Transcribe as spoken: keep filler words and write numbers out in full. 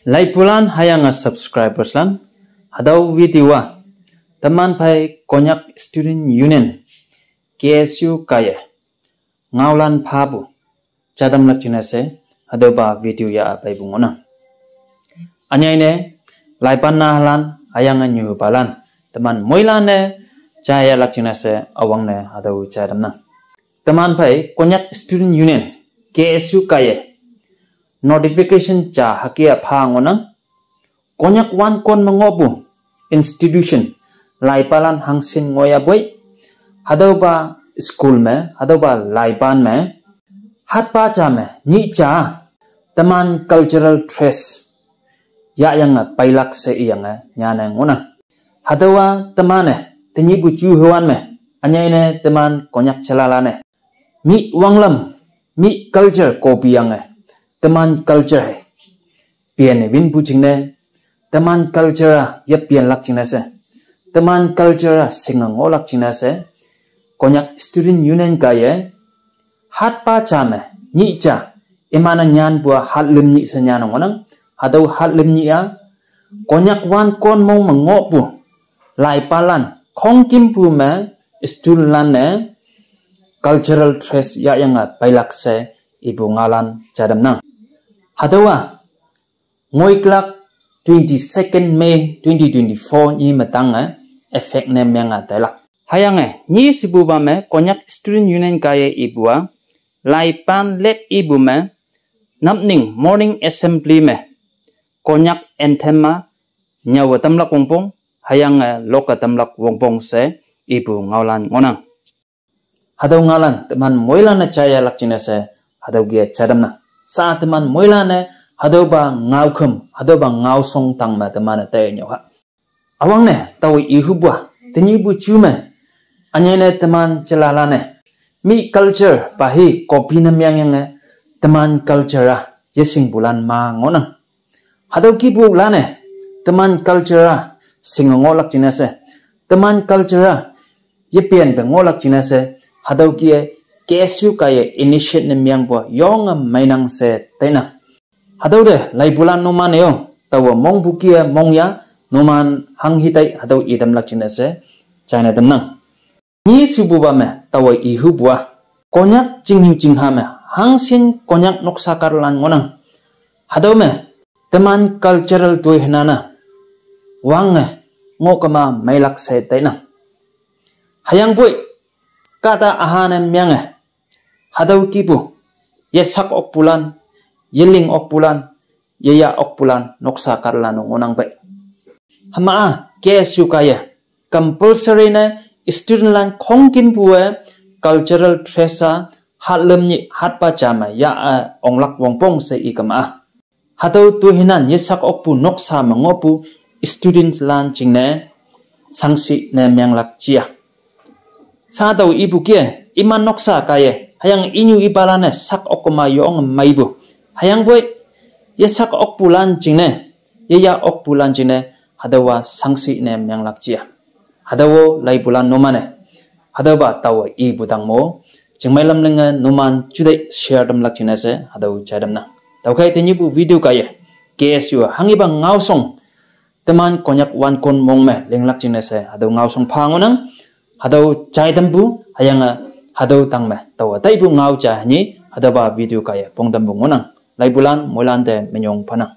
Laipulan hüyange subscribers lan, hatüo video-a teman phei Konyak Student Union, K S U kaiye ngaolan phapu jaitamlak jingne she, hatüopa video yah peipu ngohnang. Ünyei ne, laipan nahalan hüyange nyupalan, teman moilan-e jaiyahlak jingne she üwangne hatüo jaitamnang. Teman phei Konyak Student Union, K S U kaiye notification ja hüke-a pha ngohnang. Konyak wankon me ngohpu institution, laipalan hangshin ngohyapoi, hatüopa school me, hatüopa laipan me, hatpa ja me nyih ja, teman cultural dress yahyange peilak she iyange nyane ngohnang. Hatüowa teman-e tenyihpu ju hüwan me, ünyei ne teman Konyak jalalan-e, mih wanglam, mih culture copy yange, teman culture hei pene winpu jingne, teman culture-a yepenlak jingne she, teman culture-a shinge ngohlak jingne she, Konyak Student Union kaiye hatpa ja me nyih ja, iman-e nyanpu-a hatlüm nyih she nyane ngohnang. Hatüo hatlüm nyih-a Konyak wankon mong me ngohpu laipalan khongkümpu me studentlan-e cultural dress yahyange peilak she ipu ngaolan jaitamnang. Hatüowa ngoikülak twenty-second May twenty twenty-four nyi me tange effect ne menge tailak. Hüyange nyi shepupa me Konyak Student Union kaiye ipu-a, laipan lep ipu me, napning morning assembly me, Konyak anthem-a nyüowe tamlak wongpong, hüyange lokke tamlak wongpong she ipu ngaolan ngohnang. Hatüo ngaolan teman moilan-e jaiyahlak jingne she, hatüo kih-e jaitamnang. Sha teman moilan-e hatüopa ngaokhüm, hatüopa ngaoshong tangme teman-e tainyüo ha. Üwangne taowe ihupu-a, tenyihpu ju me, ünyei ne teman jalalan-e, mih culture pa hi copy ne mengyange, teman culture-a yeshingpulan ma ngohnang. Hatüo kihpulan-e teman culture-a shinge ngohlak jingne she, teman culture-a yepenpe ngohlak jingne she, hatüo kih-e K S U kaiye initiate ne mengpu-a yonge meinang she tainang. Hatüo te laipulan numan-e-o, taowe mongpu kih-e mongya, numan hanghi tai hatüo itamlak jingne she jaine tamnang. Nyi shepupa me taowe ihupu-a, Konyak chingnyu chingha me hangshin Konyak noksa kahtalan ngohnang. Hatüo me teman cultural toi henan-a wange ngohkema meilak she tainang. Hüyangpoi kahta üha ne menge, hatüo kihpu yesak okpulan, yeling okpulan, yeyah okpulan noksa kahtalan-o ngohnang pei. Hüma-a K S U kaiye compulsory ne studentlan khongkümpu-e cultural dress-a hatlüm nyih hatpa ja me yah-e onglak wongpong she ikema-a, hatüo toi henan yesak okpu noksa me ngohpu studentlan jingne shangshih ne menglak jia. Sha taowe ipu kih-e, iman noksa kaiye hüyange inyu ipalan-e sak okkema yonge meipu, hüyangpoi yesak okpulan jingne, yeyah okpulan jingne, hatüowa shangshih ne menglak jia. Hatüo-o laipulan numan-e, hatüopa taowe ipu tangmo, chingmei lam linge numan juteih share tamlak jingne she hatüo jaitamnang. Tüokhei tenyihpu video kaiye K S U hanghipa ngaoshong, teman Konyak wankon mong me linglak jingne she hatüo ngaoshong pha ngohnang. Hatüo jaitampu hüyange hatüo tangme taowe taipu ngao ja hanyi hatüopa video kaiye pongtampu ngohnang. Laipulan moilan te minyong phanang.